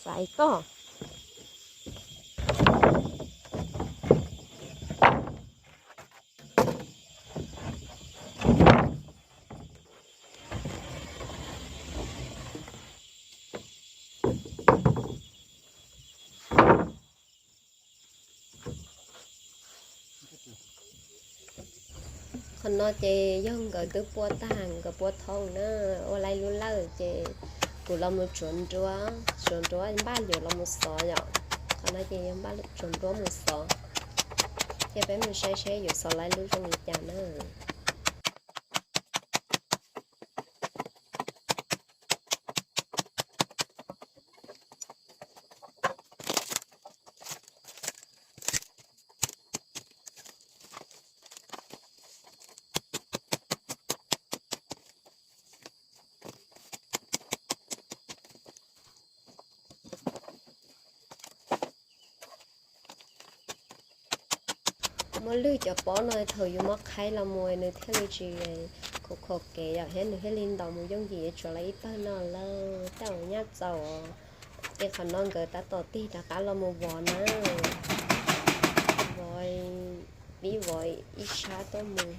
Xaiv koj. Qhov no ces yog nkawd twb pua tag, nkawd pua thoob na, ua lawm lub lawj ces kuv los mus tsuav nruab, tsuav nruab npaj yuav los mus xov yom. Qhov No ces yuav npaj tsuag nruab mus xov, ces peb mus saib seb yuav xov laib lub zoo li cas na. Muab lwg cov pob no thaum yus muab qhaib los mus nws thiaj li tsis khov kho kev yom, thiab nws thiaj li ntaus mus yooj yim, yuav tsum lawv ib pawg no lawm. Tej zaum nyaj txaus, ces qhov no nkawd tab tom tig rov qab los mus vov na, vov, vij vov ib sab tuaj mus.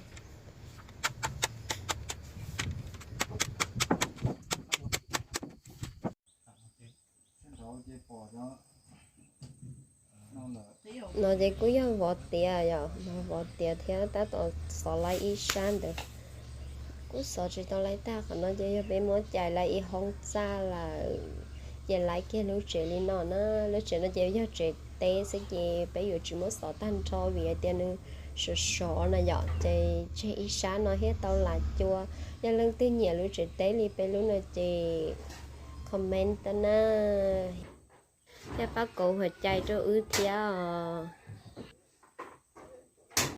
No ces kuj yog vov tiav yom, vov tiav thiab tab tom xov laib ib sab ntawd. Kuj xov tsis tau laib tag, qhov no ces yog peb muab cais laib ib hoob txaj lawm, ces laib kiag lub tsev li no na. Lub tsev no ces yog tsev teb xwb ces peb yuav tsis muab xov tag nrho vim hais tias nws sov sov na yom, ces tseg ib sab no thiab tau lam cua. Yog leej twg nyiam lub tsev teb li peb lub no ces comment tau na. Thiab pab kauv huam cai rau wb thiab os.